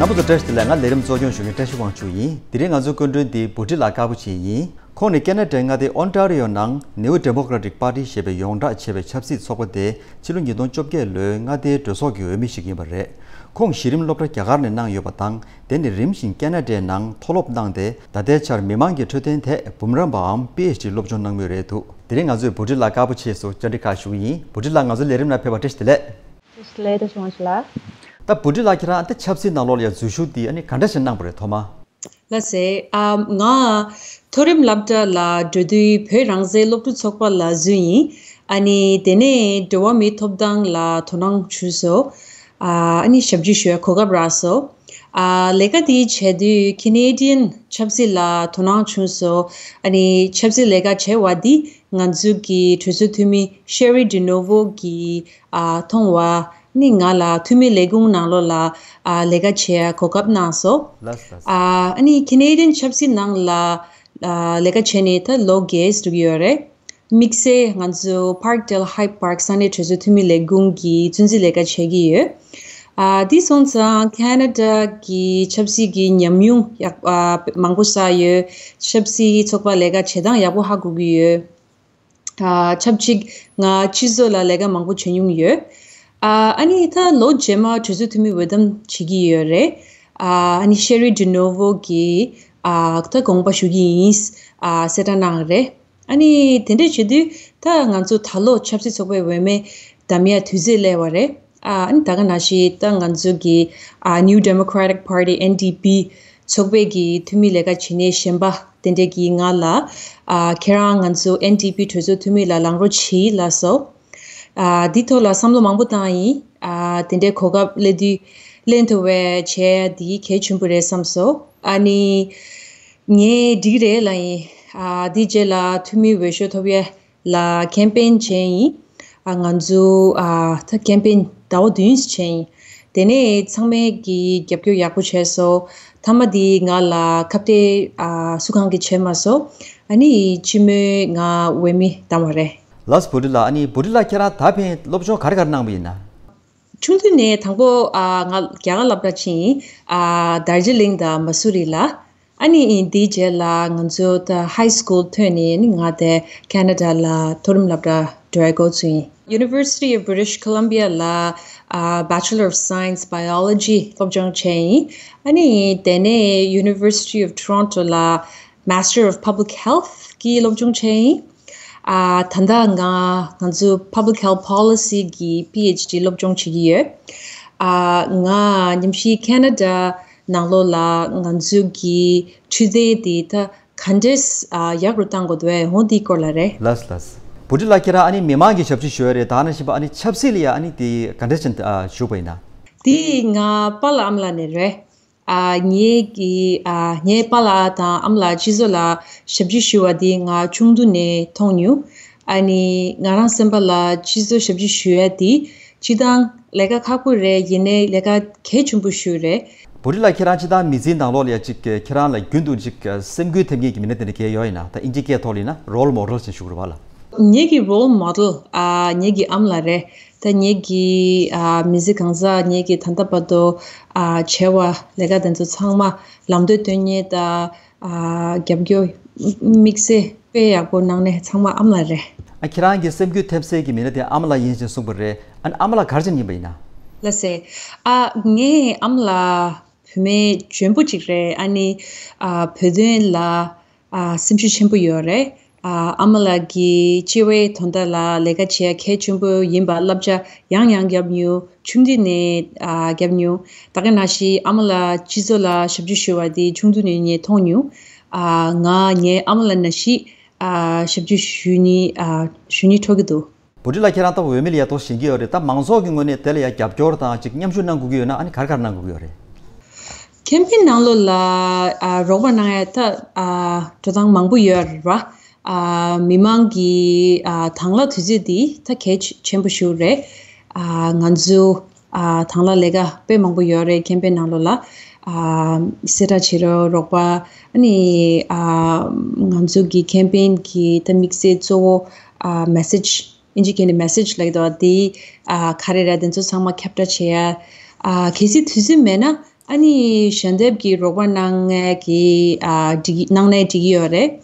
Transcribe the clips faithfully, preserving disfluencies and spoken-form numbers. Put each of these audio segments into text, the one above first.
ཚོགས་དང་བཀྲ་ཤིས་བདེ་ལེགས། ང་ལས་རིམ་གཙོ་སྐྱོང་ཞུ་མཁན་བཀྲ་ཤིས་དབང་ཕྱུག་ཡིན། དེ་རིང་ང་ཚོའི་སྐུ་མགྲོན་འདི་བྷུ་ཊི་ལགས་དཀར་པོ་ཆེ་ཡིན། ཁོང་ནི་ཁེ་ན་ཌའི་མངའ་སྡེ་ཨོན་ཊ་རི་ཡོ་ནང་ནེའུ་ཌེ་མོ་ཀ་ར་ཊིག་པར་ཊི་ཞེས་པའི་ཡོངས་གྲགས་ཆེ་བའི་ཆབ་སྲིད་ཚོགས་པ་དེ་ཕྱི་ལོ་ཉིས་སྟོང་བཅོ་བརྒྱད་ལོའི་མངའ་སྡེའི་གྲོས་ཚོགས་ཀྱི་འོས་མི་ཞིག་ཡིན་པ་རེད། ཁོང་གཞི་རིམ་སློབ་གྲྭ་རྒྱ་གར་ནས་གནང་ཡོད་པ་དང་། དེ་ནས་རིམ་བཞིན་ཁེ་ན་ཌའི་ནང་མཐོ་སློབ་གནང་སྟེ། ད་ལྟའི་ཆར་མི་མང་གི་འཕྲོད་བསྟེན་ཐད་འབུམ་རམས་པའམ་པི་ཨེཆ་ཌི་སློབ་སྦྱོང་གནང་མུས་རེད་འདུག་དེ་རིང་ང་ཚོས་བྷུ་ཊི་ལགས་དཀར་པོ་ཆེ་སུ་བཅར་འདྲི་ཁག་ཞུ་གི་ཡིན། བྷུ་ཊི་ལགས་ང་ཚོའི་ལས་རིམ་ནང་ཕེབས་པར་བཀྲ་ཤིས་བདེ་ལེགས། བཀྲ་ཤིས་བདེ་ལེགས། བཀྲ་ཤིས་བདེ་ལེགས། ད་བྷུ་ཊི་ལགས་ཁྱེད་རང་ད་ཆབ་སྲིད་ནང་ལོགས་ལ་ཡང་འཛུལ་ཞུགས་འདི་ཨ་ནི་ག་འདྲ་ཞིག་གནང་བ་རེད་ཐོག་མ། ལགས་སེ། ཨ། ང་མཐོ་རིམ་སློབ་གྲྭ་ལ་འགྲོ་དུས་བོད་རང་བཙན་སློབ་ཕྲུག་ཚོགས་པ་ལ་འཛུལ་ཡིན། ཨ་ནི་དེ་ནས་འགྲོ་བ་མིའི་ཐོབ་ཐང་ལ་དོ་སྣང་བྱུང་སོང་། ཨ་ནི་ཞབས་ཕྱི་ཞུ་བའི་གོ་སྐབས་རག་སོང་། ཨ། ལས་ཀ་དེ་བྱེད་དུས་ཁེ་ནེ་ཌི་ཡན་ཆབ་སྲིད་ལ་དོ་སྣང་བྱུང་སོང་། ཨ་ནི་ཆབ་སྲིད་ལས་ཀ་བྱེད་པ་འདི་ང་ཚོ་གི་གྲོས་ཚོགས་འཐུས་མི་ཤེ་རི་ཌི་ནོ་ཝོ་གིས་ཨ་མཐོང་བ། ནི་ང་ལ་འཐུས་མི་ལས་ཁུངས་ནང་ལོགས་ལ་ཨ་ལས་ཀ་བྱེད་ཡ་གོ་སྐབས་གནང་སོང་། ལགས་ལགས། ཨ་ཨ་ནི་ཁེ་ནེ་ཌི་ཡན་ཆབ་སྲིད་ནང་ལ་ཨ་ལས་ཀ་བྱས་ནས་ད་ལོ་བརྒྱད་འགྲོ་གི་ཡོད་རེད། དམིགས་བསལ་ང་ཚོ་Parkdale High Park ས་གནས་གྲོས་ཚོགས་འཐུས་མི་ལས་ཁུངས་ཀྱི་གཙོ་འཛིན་ལས་ཀ་བྱེད་ཀྱི་ཡོད། ཨ་འདི་སོང་ཙང་ཁེ་ན་ཌ་གི་ཆབ་སྲིད་ཀྱི་ཉམས་མྱོང་ཡག་ཨ་མང་པོ་བསགས་ཡོད། ཆབ་སྲིད་ཚོགས་པ་ལས་ཀ་བྱེད་སྟངས་ཡག་པོ་ཧ་གོ་གི་ཡོད། ཨ་ཆབས་ཅིག་ང་སྤྱི་ཚོགས་ལ་ལས་ཀ་མང་པོ་བྱེད་མྱོང་ཡོད། ཨ་ཨ་ནི་ད་ལོ་རྗེས་མ་གྲོས་ཚོགས་འཐུས་མི་འོས་འདེམས་བྱེད་ཀྱི་ཡོད་རེད། ཨ་ཨ་ནི་ཤེ་རི་ཌི་ནོ་ཝོ་གིས་ཨ་ད་དགོངས་པ་ཞུ་གི་ཡིན། ཨ་གསལ་བསྒྲགས་གནང་རེད། ཨ་ནི་དེ་འདྲས་བྱེད་དུས་ད་ང་ཚོ་ད་ལོ་ཆབ་སྲིད་ཚོགས་པའི་འོས་མི་བདམས་ཡ་དུས་ཚོད་སླེབས་པ་རེད། ཨ་ནི་ད་ག་ནང་བཞིན་ད་ང་ཚོ་གི་ཨ་New Democratic Party N D P ཚོགས་པའི་གི་འཐུས་མི་ལས་ཀ་བྱེད་མཁན་གཞན་པ་དེ་འདྲས་ཀྱིས་ང་ལ་ཨ་ཁྱེད་རང་ང་ཚོ་N D P གྲོས་ཚོགས་འཐུས་མི་ལ་ལངས་རོགས་བྱེད་ལབ་སོང་། ཨ་འདི་ཐོག་ལ་བསམ་བློ་མང་པོ་བཏང་ཡིན། ཨ་དེ་འདྲའི་གོ་སྐབས་སླེབས་དུས་ལེན་ཐུབ་པའི་བྱས་འདི་གལ་ཆེན་པོ་རེད་བསམ་སོང་། ཨ་ནི་ངས་འགྲིག་རེད་ལབ་ཡིན། ཨ་འདི་རྗེས་ལ་འཐུས་མི་འོས་ཤོག་ཐོབ་ཡས་ལ་ཁེམ་པེན་བྱས་ཡིན། ཨ་ང་ཚོ་ཨ་ད་ཁེམ་པེན་ཟླ་བ་བདུན་བྱས་ཡིན། དེ་ནས་ཚང་མས་ཀྱི་རྒྱབ་སྐྱོར་ཡག་པོ་བྱས་སོང་། མཐའ་མ་དེ་ང་ལ་ཁ་གཏད་ཨ་སུ་གང་གིས་བྱས་མ་སོང་། ཨ་ནི་སྤྱི་མོས་ང་འོས་མི་བདམས་པ་རེད། ལགས་སོ་བྷུ་ཊི་ལགས། ཨ་ནི་བྷུ་ཊི་ལགས་ཁྱེད་རང་ད་ཕན་སློབ་སྦྱོང་ག་རེ་ག་རེ་གནང་བ་ཡིན་ན། ཆུང་དུས་ནས་དང་པོ་ཨ་ང་རྒྱ་གར་སློབ་གྲྭ་ཕྱིན་ཡིན། ཨ་དར་ཇི་ལིང་དང་མ་སུ་རི་ལ། ཨ་ནི་དེའི་རྗེས་ལ་ང་ཚོ་ད་ཧའི་སི་ཀུལ་ཐོན་ནས་ནི་ང་དེ་ཁེ་ན་ཌ་ལ་མཐོ་རིམ་སློབ་གྲྭ་འགྲོ་བའི་འགོ་ཚུགས་ཡིན། University of British Columbia ལ་ཨ་Bachelor of Science Biology སློབ་སྦྱོང་བྱས་ཡིན། ཨ་ནི་དེ་ནས་University of Toronto ལ་Master of Public Health གི་སློབ་སྦྱོང་བྱས་ཡིན། ཨ་ད་ལྟ་ང་ང་ཚོ་Public Health Policy གི་པི་ཨེཆ་ཌི་སློབ་སྦྱོང་བྱེད་ཀྱི་ཡོད། ཨ་ང་ཉམས་ཞིབ་ཁེ་ན་ཌ་ནང་ལོགས་ལ་ང་ཚོ་གི་འཕྲོད་བསྟེན་དེ་ད་ག་འདྲས་ཨ་ཡག་རུ་གཏང་དགོས་འདུག་ཨེ་འོ་འདིའི་སྐོར་ལ་རེད། ལགས་ལགས། བྷུ་ཊི་ལགས་ཁྱེད་རང་ཨ་ནི་མི་མང་གི་ཞབས་ཕྱི་ཞུ་ཡ་རེད། ད་ནང་བཞིན་པ་ཨ་ནི་ཆབ་སྲིད་ལ་ཡ་ཨ་ནི་དེ་ག་འདྲས་ཅན་ཨ་ཞུགས་པ་ཡིན་ན། དེ་ང་པཱ་ལགས་ཨ་མ་ལགས་ནས་རེད། ཨ་ངེད་ཀྱི་ཨ་ངའི་པཱ་ལགས་དང་ཨ་མ་ལགས་སྤྱི་ཚོགས་ལ་ཞབས་ཕྱི་ཞུ་བ་དེ་ང་ཆུང་དུས་ནས་མཐོང་མྱོང་། ཨ་ནི་ང་རང་སེམས་པ་ལ་སྤྱི་ཚོགས་ཞབས་ཕྱི་ཞུ་ཡ་དེ་སྤྱི་བཏང་ལས་ཀ་ཁག་པོ་རེད། ཡིན་ནའི་ལས་ཀ་གལ་ཆེན་པོ་ཞིག་རེད། བྷུ་ཊི་ལགས་ཁྱེད་རང་སྤྱི་བཏང་མི་ཚེའི་ནང་ལོགས་ལ་ཡ་ཅིག་ཁྱེད་རང་ལ་རྒྱུན་དུ་ཅིག་སེམས་འགུལ་ཐེབས་མཁན་གྱི་མི་སྣ་དེ་འདྲ་གལ་ཡོད་ཡིན་ན། ད་ཨིན་ཇི་སྐད་ཐོག་ལ་ཡིན་ན་role model ཅན་ཞུ་དགོས་རེད་པ་ལགས། ངེད་ཀྱི་role model ཨ་ངེད་ཀྱི་ཨ་མ་ལགས་རེད། ད་ངེད་ཀྱི་ཨ་མི་ཚེ་གང་ཟག་ངེད་ཀྱི་ད་ལྟ་བར་དུ་ཨ་བྱས་པ་ལས་ཀ་དེ་ཚོ་ཚང་མ་ལམ་སྟོན་སྟོན་མཁན་དང་ཨ་རྒྱབ་སྐྱོར་དམིགས་བསལ་དཔེ་ཡག་པོ་གནང་མཁན་ཚང་མ་ཨ་མ་ལགས་རེད། ཨ་ཁྱེད་རང་གི་སེམས་འགུལ་ཐེབས་སའི་གི་མི་སྣ་དེ་ཨ་མ་ལགས་ཡིན་ཞེས་གསུངས་པ་རེད། ཨ་ནི་ཨ་མ་ལགས་ག་རེ་བྱས་ནས་ཡིན་པ་ཡིན་ན། ལགས་སེ། ཨ་ངའི་ཨ་མ་ལགས་བུད་མེད་འཇོན་པོ་ཅིག་རེད། ཨ་ནི་ཨ་བོད་དོན་ལ་ཨ་སེམས་ཤུགས་ཆེན་པོ་ཡོད་རེད། ཨ་ཨ་མ་ལགས་ཀྱིས་སྤྱི་བའི་དོན་དག་ལ་ལས་ཀ་བྱེད་ཡ་གལ་ཆེན་པོ་ཡིན་པ་བསླབ་བྱ་ཡང་ཡང་བརྒྱབ་མྱོང་། ཆུང་དུས་ནས་ཨ་བརྒྱབ་མྱོང་། ད་ག་ནང་བཞིན་ཨ་མ་ལགས་སྤྱི་ཚོགས་ལ་ཞབས་ཕྱི་ཞུ་བ་དེ་ཆུང་དུས་ནས་ངས་མཐོང་མྱོང་། ཨ་ང་ངའི་ཨ་མ་ལགས་ནང་བཞིན་ཨ་ཞབས་ཕྱི་ཞུ་ནི་ཨ་ཞུ་ནི་འཕྲོད་ཀྱི་འདུག་བྷུ་ཊི་ལགས་ཁྱེད་རང་ད་འོས་མི་ལ་ཡ་ཏོག་ཞེན་གྱི་ཡོད་རེད། ད་མང་ཚོགས་ཀྱི་ངོས་ནས་དེ་ལ་ཡ་རྒྱབ་སྐྱོར་དང་ཅིག་མཉམ་ཞུགས་གནང་དགོས་ཀྱི་ཡོད་ན་ཨ་ནི་ག་རེ་ག་རེ་གནང་དགོས་ཀྱི་ཡོད་རེད། ཁེམ་པེན་ནང་ལོགས་ལ་ཨ་རོགས་པ་གནང་ཡ་ད་ཨ་འགྲོ་སྟངས་མང་པོ་ཡོད་རེད་པ། ཨ་མི་མང་གི་ཨ་དང་བླངས་དུས་ཚོད་འདི་ད་གལ་ཆེན་པོ་ཞིག་རེད། ཨ་ང་ཚོ་ཨ་དང་བླངས་ལས་ཀ་དཔེ་མང་པོ་ཡོད་རེད། ཁེམ་པེན་ནང་ལོགས་ལ་ཨ་གསལ་བསྒྲགས་བྱེད་རོགས་རོགས་པ། ཨ་ནི་ཨ་ང་ཚོ་གི་ཁེམ་པེན་གི་ད་དམིགས་བསལ་གཙོ་བོ་ཨ་མེ་སེཇ། ཨིན་ཇི་སྐད་ནས་མེ་སེཇ་ལབ་ཀྱི་འདུག་དེ་ཨ་ག་རེ་རེད། དེ་ཚོ་ཚང་མ་ཁྱབ་བསྒྲགས་བྱེད་ཡ། ཨ་གལ་སྲིད་དུས་ཚོད་མེད་ན་ ཨ་ནི་ཞལ་འདེབས་ཀྱི་རོགས་པ་གནང་མཁན་གྱི་ཨ་འགྲིག་གནང་ནའི་འགྲིག་གི་ཡོད་རེད།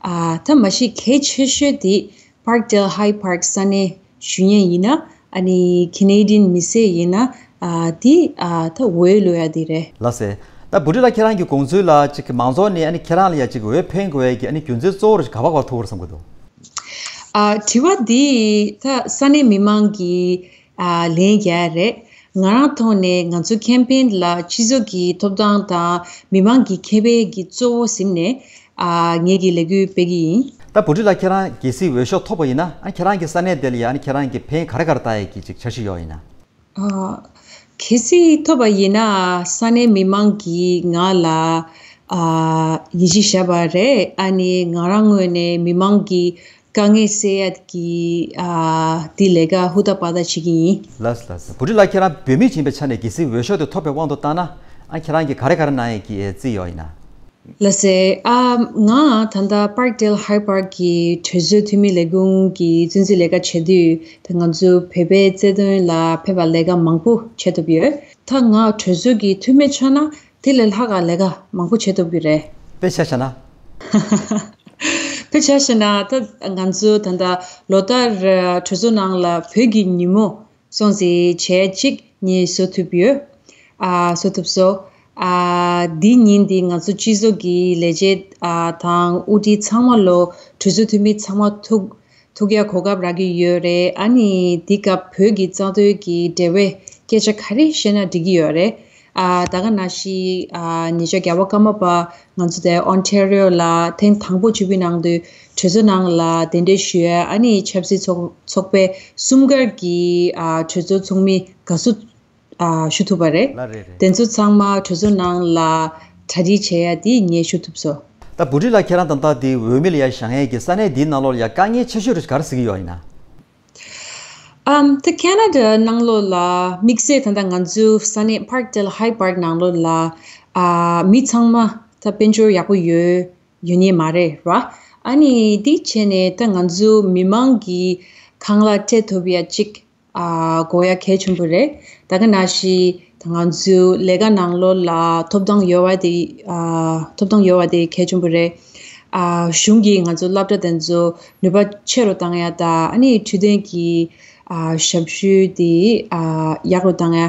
ཨ་ད་མ་གཞི་གལ་ཆེ་ཤོས་དེ་Parkdale High Park ས་གནས་ཞུ་མཁན་ཡིན་ན། ཨ་ནི་Canadian མི་སེར་ཡིན་ན། ཨ་དེ་ཨ་ད་འོས་བླུག་ཡ་དེ་རེད། ལགས་སེ། ད་བུ་ཁྲིད་ལགས། ཁྱེད་རང་གི་དགོངས་ཚུལ་ལ་ཅིག་མང་ཚོགས་ནས་ཨ་ནི་ཁྱེད་རང་ལ་ཡ་ཅིག་འོས་འཕེན་དགོས་ཡ་གི་ཨ་ནི་རྒྱུ་མཚན་གཙོ་བོ་རུ་ག་པར་ག་པར་ཐུག་པར་བསམ་གྱི་འདུག་ཨ་དྲི་བ་འདི་ད་ས་གནས་མི་མང་གིས་ཨ་ལན་རྒྱག་ཡ་རེད། ང་རང་ཐོག་ནས་ང་ཚོ་ཁེམ་པེན་ལ་སྤྱི་ཚོགས་ཀྱི་ཐོབ་ཐང་དང་མི་མང་གི་ཁེ་ཕན་གྱི་གཙོ་བོ་ཟིན་ནས་ཨ་ངེད་ཀྱིས་ལས་འགུལ་སྤེལ་གྱི་ཡིན། ད་བུ་ཁྲིད་ལགས། ཁྱེད་རང་གལ་སྲིད་འོས་ཤོག་ཐོབ་པ་ཡིན་ན། ཨ་ཁྱེད་རང་གི་ས་གནས་དེ་ལ་ཡ་ཨ་ནི་ཁྱེད་རང་གི་ཕན་ག་རེ་ག་རེ་བཏང་ཡས་ཀྱི་ཅིག་འཆར་གཞི་ཡོད་ཡིན་ན། ཨ་གལ་སྲིད་ཐོབ་པ་ཡིན་ན་ས་གནས་མི་མང་གིས་ང་ལ་ཨ་ཡིད་ཆེས་བཞག་པ་རེད། ཨ་ནི་ང་རང་ངོས་ནས་མི་མང་གི་དཀའ་ངལ་སེལ་ཡ་གི་ཨ་དེ་ལས་ཀ་ཧུར་ཐག་པ་ཐག་བྱེད་ཀྱི་ཡིན། ལགས་སོ། ལགས་སོ། བུ་ཁྲིད་ལགས། ཁྱེད་རང་བོད་མི་ཡིན་པའི་ཆ་ནས་གལ་སྲིད་འོས་ཤོག་དེ་ཐོབ་པའི་དབང་དུ་བཏང་ན། ཨ་ཁྱེད་རང་གིས་ག་རེ་ག་རེ་གནང་ཡས་ཀྱི་རྩིས་ཡོད་ཡིན་ན། ལགས་སེ། ཨ་ང་ད་ལྟ་Parkdale High Park གི་གྲོས་ཚོགས་འཐུས་མི་ལས་ཁུངས་ཀྱི་བཙོན་འཛུལ་ལས་ཀ་བྱེད་དུས། ད་ང་ཚོ་བོད་པའི་རྩ་དོན་ལ་ཕེབས་པ་ལས་ཀ་མང་པོ་བྱེད་ཐུབ་ཡོད། ད་ང་གྲོས་ཚོགས་ཀྱི་འཐུས་མི་ཆགས་ན་དེ་ལས་ལྷག་ག་ལས་ཀ་མང་པོ་བྱེད་ཐུབ་ཀྱི་རེད། དཔེ་ཆ་བཞག་ན། དཔེ་ཆ་བཞག་ན་ད་ང་ཚོ་ད་ལྟ་ལོ་ལྟར་གྲོས་ཚོགས་ནང་ལ་བོད་ཀྱི་ཉིན་མོ་སོང་ཙང་བྱས་གཅིག་ངས་བཟོ་ཐུབ་ཡོད། ཨ་བཟོ་ཐུབ་སོང་། ཨ་འདི་ཉིན་འདི་ང་ཚོ་སྤྱི་ཚོགས་ཀྱི་ལས་བྱེད་ཨ་དང་དབུ་ཁྲིད་ཚང་མ་ལོ་གྲོས་ཚོགས་འཐུས་མི་ཚང་མ་ཐུག་ཐུག་ཡ་གོ་སྐབས་རག་གི་ཡོད་རེད། ཨ་ནི་འདི་སྐབས་བོད་ཀྱི་རྩ་དོན་གྱི་འབྲེལ་བའི་སྐད་ཆ་ག་རེ་བཤད་ན་འགྲིག་གི་ཡོད་རེད། ཨ་ད་ག་ནང་བཞིན་ཨ་ཉེ་ཆར་རྒྱལ་བ་ཀརྨ་པ་ང་ཚོ་དེ་Ontario ལ་ཐེངས་དང་པོ་ཆིབས་བསྒྱུར་གནང་དུས་གྲོས་ཚོགས་ནང་ལ་གདན་འདྲེན་ཞུ་ཡ། ཨ་ནི་ཆབ་སྲིད་ཚོགས་ཚོགས་པའི་གསུམ་ཀར་གྱི་ཨ་གྲོས་ཚོགས་ཚོགས་མི་དགའ་བསུ་ཨ་ཞུ་ཐུབ་པ་རེད། ལགས་རེད་རེད། དེ་ཚོ་ཚང་མ་གྲོས་ཚོགས་ནང་ལ་གྲ་སྒྲིག་བྱེད་ཡ་དེ་ངས་ཞུ་ཐུབ་སོང་། ད་བུ་ཁྲིད་ལགས། ཁྱེད་རང་ད་ལྟ་དེ་འོས་མི་ལ་ཡ་བཞེངས་ཡས་ཀྱི་ས་གནས་འདིའི་ནང་ལོགས་ལ་ཡ་དཀའ་ངལ་ཆེ་ཤོས་རེ་ག་རེ་གཟིགས་ཀྱི་ཡོད་ཡིན་ན། ཨམ་ད་ཁེ་ན་ཌ་ནང་ལོགས་ལ་དམིགས་བསལ་ད་ལྟ་ང་ཚོའི་ས་གནས་Parkdale High Park ནང་ལོགས་ལ་ཨ་མི་ཚང་མ་ད་དཔལ་འབྱོར་ཡག་པོ་ཡོད་ཡོད་ཉེ་མ་རེད་ར། ཨ་ནི་འདི་བྱས་ནས་ད་ང་ཚོའི་མི་མང་གི་ཁང་གླ་སྤྲད་ཐུབ་ཡ་གཅིག་ཨ་དགོས་ཡ་གལ་ཆེན་པོ་རེད། ད་ག་ནང་བཞིན་ད་ང་ཚོའི་ལས་ཀ་ནང་ལོགས་ལ་ཐོབ་ཐང་ཡོད་པ་དེ་ཨ་ཐོབ་ཐང་ཡོད་པ་དེ་གལ་ཆེན་པོ་རེད། ཨ་གཞུང་གིས་ང་ཚོ་སློབ་གྲྭ་དེ་ཚོ་ནུས་པ་ཆེ་རུ་བཏང་ཡ་དང་། ཨ་ནི་འཕྲོད་བསྟེན་གྱི་ཨ་ཞབས་ཞུ་དེ་ཨ་ཡག་རུ་བཏང་ཡ།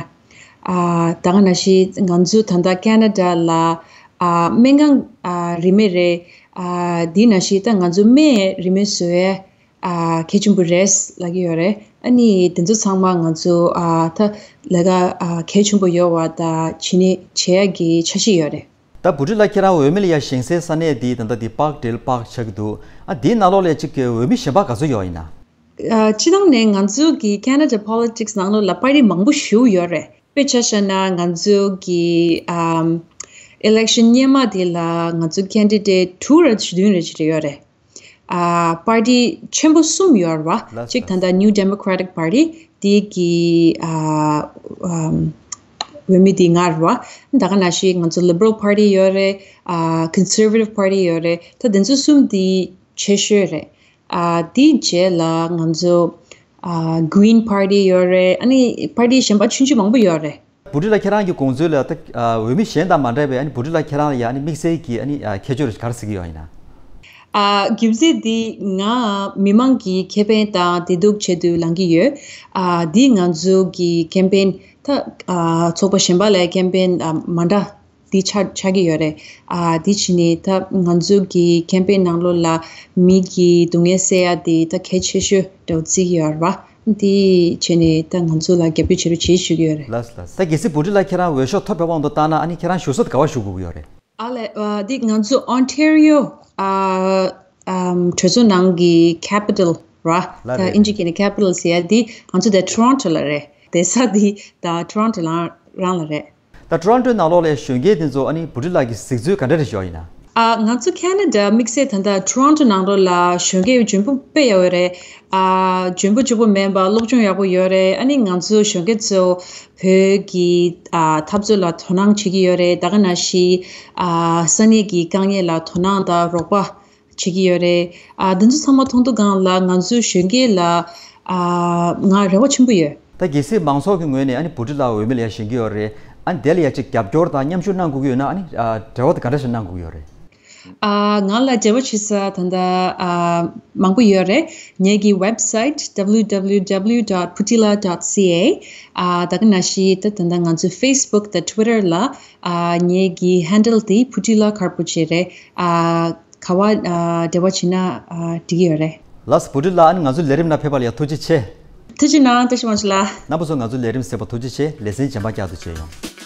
ཨ་ད་ག་ནང་བཞིན་ང་ཚོ་ད་ལྟ་ཁེ་ན་ཌ་ལ་ཨ་སྨན་ཁང་ཨ་རིན་མེད་རེད། ཨ་དེ་ནང་བཞིན་ད་ང་ཚོ་སྨན་རིན་མེད་བཟོ་ཡ། ཨ་གལ་ཆེན་པོ་རེད་ལབ་ཀྱི་ཡོད་རེད། ཨ་ནི་དེ་ཚོ་ཚང་མ་ང་ཚོ་ཨ་ད་ལས་ཀ་ཨ་གལ་ཆེན་པོ་ཡོད་པ་དང་བྱེད་ནི་བྱེད་ཡག་གི་འཆར་གཞི་ཡོད་རེད། ད་བུ་ཁྲིད་ལགས། ཁྱེད་རང་འོས་མི་ལ་ཡ་བཞེངས་སའི་ས་གནས་འདི་ད་ལྟ་འདི་Parkdale Park ཆགས་ཀྱི་འདུག་ཨ་འདིའི་ནང་ལོགས་ལ་གཅིག་གི་འོས་མི་གཞན་པ་ག་ཚོད་ཡོད་ཡིན་ན། ཨ་སྤྱིར་བཏང་ནས་ང་ཚོ་གི་ཁེ་ན་ཌ་politics ནང་ལོགས་ལ་པར་ཊི་མང་པོ་ཞིག་ཡོད་རེད། དཔེ་ཆ་བཞག་ན་ང་ཚོ་གི་ཨམ་election སྔོན་མ་དེ་ལ་ང་ཚོ་candidate དྲུག་རེ་བདུན་རེ་ཅིག་རེ་ཡོད་རེད། ཨ་པར་ཊི་ཆེན་པོ་གསུམ་ཡོད་རེད་བ། ལགས་གཅིག་ད་ལྟ་New Democratic Party དེ་གི་ཨ་ཨམ་འོས་མི་དེ་ང་རེད་བ། ད་ག་ནང་བཞིན་ང་ཚོ་Liberal Party ཡོད་རེད། ཨ་Conservative Party ཡོད་རེད། ད་དེ་ཚོ་གསུམ་དེ་ཆེ་ཤོས་རེད། ཨ་དེའི་རྗེས་ལ་ང་ཚོ་ཨ་Green Party ཡོད་རེད། ཨ་ནི་པར་ཊི་གཞན་པ་ཆུང་ཆུང་མང་པོ་ཡོད་རེད། བུ་ཁྲིད་ལགས། ཁྱེད་རང་གི་དགོངས་ཚུལ་ལ་ད་ཨ་འོས་མི་གཞན་དང་མ་འདྲ་བའི་ཨ་ནི་བུ་ཁྲིད་ལགས་ཁྱེད་རང་ལ་ཡ་ཨ་ནི་དམིགས་བསལ་གྱི་ཨ་ནི་ཨ་ཁྱད་ཆོས་རེ་ག་རེ་གཟིགས་ཀྱི་ཡོད་ཡིན་ན། ཨ་རྒྱུ་མཚན་འདི་ང་མི་མང་གི་ཁེ་ཕན་དང་བདེ་སྡུག་ཆེད་དུ་ལངས་ཀྱི་ཡོད། ཨ་འདི་ང་ཚོ་གི་ཁེམ་པེན་ད་ཨ་ཚོགས་པ་གཞན་པ་ལ་ཁེམ་པེན་ཨ་མ་འདྲ་འདི་ཆགས་ཆགས་ཀྱི་ཡོད་རེད། ཨ་འདི་བྱས་ནས་ད་ང་ཚོ་གི་ཁེམ་པེན་ནང་ལོགས་ལ་མི་གི་སྡུག་བསྔལ་སེལ་ཡ་དེ་ད་གལ་ཆེ་ཤོས་འདྲ་བོ་བརྩི་གི་ཡོད་རེད་བ། འདི་བྱས་ནས་ད་ང་ཚོ་ལ་རྒྱབ་སྐྱོར་བྱེད་རོགས་བྱེད་ཞུ་གི་ཡོད་རེད། ལགས་ལགས། ད་གལ་སྲིད་བུ་ཁྲིད་ལགས་ཁྱེད་རང་འོས་ཤོག་ཐོབ་པའི་དབང་དུ་བཏང་ན་ཨ་ནི་ཁྱེད་རང་བཞུགས་ས་དེ་ག་པར་བཞུགས་དགོས་ཀྱི་ཡོད་རེད། ཨ་ལས། ཨ་འདི་ང་ཚོ་Ontario ཨ་ཨམ་གྲོས་ཚོགས་ནང་གི་capital ར། ལ་ད་རེད། ཨིན་ཇི་སྐད་ནས་capital ཟེར་ཡ་འདི་ང་ཚོ་དེ་Toronto ལ་རེད། བསྡད་ས་འདི་ད་Toronto ལ་རང་ལ་རེད། ད་Toronto ནང་ལོགས་ལ་གཞོན་སྐྱེས་དེ་ཚོ་ཨ་ནི་བུ་ཁྲིད་ལགས་ཀྱི་གཟིགས་ཚུལ་ག་འདྲ་རེ་ཞིག་ཡོད་ཡིན་ན། ཨ་ང་ཚོ་Canada དམིགས་བསལ་ད་ལྟ་Toronto ནང་ལོགས་ལ་གཞོན་སྐྱེས་འཇོན་པོ་དཔེ་ཡག་པོ་རེད། ཨ་འཇོན་པོ་གཅིག་པོ་མིན་པ་སློབ་སྦྱོང་ཡག་པོ་ཡོད་རེད། ཨ་ནི་ང་ཚོ་གཞོན་སྐྱེས་ཚོ་བོད་ཀྱི་ཨ་འཐབ་རྩོད་ལ་དོ་སྣང་བྱེད་ཀྱི་ཡོད་རེད། ད་ག་ནང་བཞིན་ཨ་ས་གནས་ཀྱི་དཀའ་ངལ་ལ་དོ་སྣང་དང་རོགས་པ་བྱེད་ཀྱི་ཡོད་རེད། ཨ་འདི་ཚོ་ཚང་མ་མཐོང་དུས་སྒང་ལ་ང་ཚོའི་གཞོན་སྐྱེས་ལ་ཨ་ང་རེ་བ་ཆེན་པོ་ཡོད། ད་གལ་སྲིད་མང་ཚོགས་ཀྱི་ངོས་ནས་ཨ་ནི་བུ་ཁྲིད་ལགས་འོས་མི་ལ་ཡ་བཞེངས་ཀྱི་ཡོད་རེད། ཨ་ནི་དེ་ལ་ཡ་གཅིག་རྒྱབ་སྐྱོར་དང་མཉམ་ཞུགས་གནང་དགོས་ཀྱི་ཡོད་ན། ཨ་ནི་ཨ་འབྲེལ་བ་དེ་ག་འདྲ་ཞིག་གནང་དགོས་ཀྱི་ཡོད་རེད། ཨ་ང་ལ་འབྲེལ་བ་བྱེད་ས་ད་ལྟ་ཨ་མང་པོ་ཡོད་རེད། ངེད་ཀྱི་website www dot putila dot ca ཨ་ད་ག་ནང་བཞིན་ད་ད་ལྟ་ང་ཚོའི་Facebook དང་Twitter ལ་ཨ་ངེད་ཀྱི་handle དེ་Putila Karpuche རེད། ཨ་ག་བ་ཨ་འབྲེལ་བ་བྱེད་ན་ཨ་འགྲིག་གི་ཡོད་རེད། ལགས་སོ། བུ་ཊི་ལགས། ཨ་ནི་ང་ཚོའི་ལས་རིམ་ནང་ཕེབས་པ་ལ་ཡ་ཐུགས་རྗེ་ཆེ། ཐུགས་རྗེ་གནང་། བཀྲ་ཤིས་དབང་ཕྱུག་ལགས། རྣམ་པ་ཚོ་ང་ཚོའི་ལས་རིམ་གསན་པར་ཐུགས་རྗེ་ཆེ། ལེ་ཚན་རྗེས་མ་བསྐྱར་དུ་མཇལ་ཡོང་།